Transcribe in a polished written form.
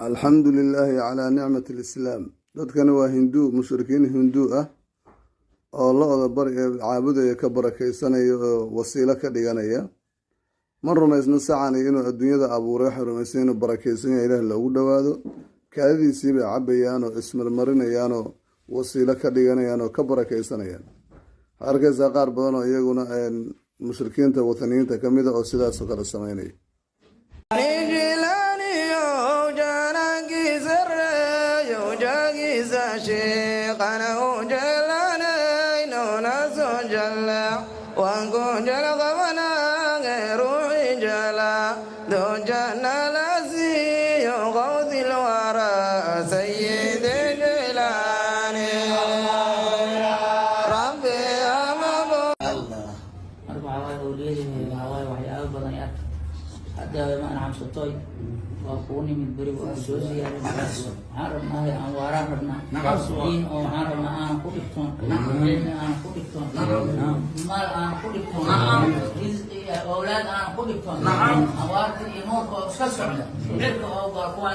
Alxamdu lilaahi calaa nicmati alislaam. Dadkani waa Hinduu, mushrikiin Hinduu ah oo lo'da caabudaya, ka barakaysanaya oo wasiilo ka dhiganaya. Ma rumaysna sacani inuu adduunyada abuuray. Waxay rumaysan inuu barakaysan yahay, Ilaah loogu dhowaado. Kaadidiisii bay cabayaan oo ismarmarinayaan oo wasiilo ka dhiganayaan oo ka barakaysanayaan. Waxaad arkaysaa qaar badan oo iyaguna mushrikiinta wathaniyiinta ka mida oo sidaasoo kale sameynaya. Jilaniyow janaankiisa reeyow jaagiisa shiiqana u jelanaynoona soo jaleec waan ku jalqabanaage ruuxi jala doojana la siiyo qawdil wara sayidi Jilani rabbi amabo. Marka waxaa waaye, awliyadii waxaa waaye waxyaabo badan ay arka. Hadda ma xamsatoy, waa kuu nimid beri, waa ku soo ziyaarin. Waxaan rabnaa aan waaraan rabnaa, diin oo waxaan rabnaa aanan ku dhibtoon, cilmi aanan ku dhibtoon, maal aanan ku dhibtoon, rizqi iyo awlaad aanan ku dhibtoon, awaarta iyo nuurka oo iska socda cirka oo baa kuwaan.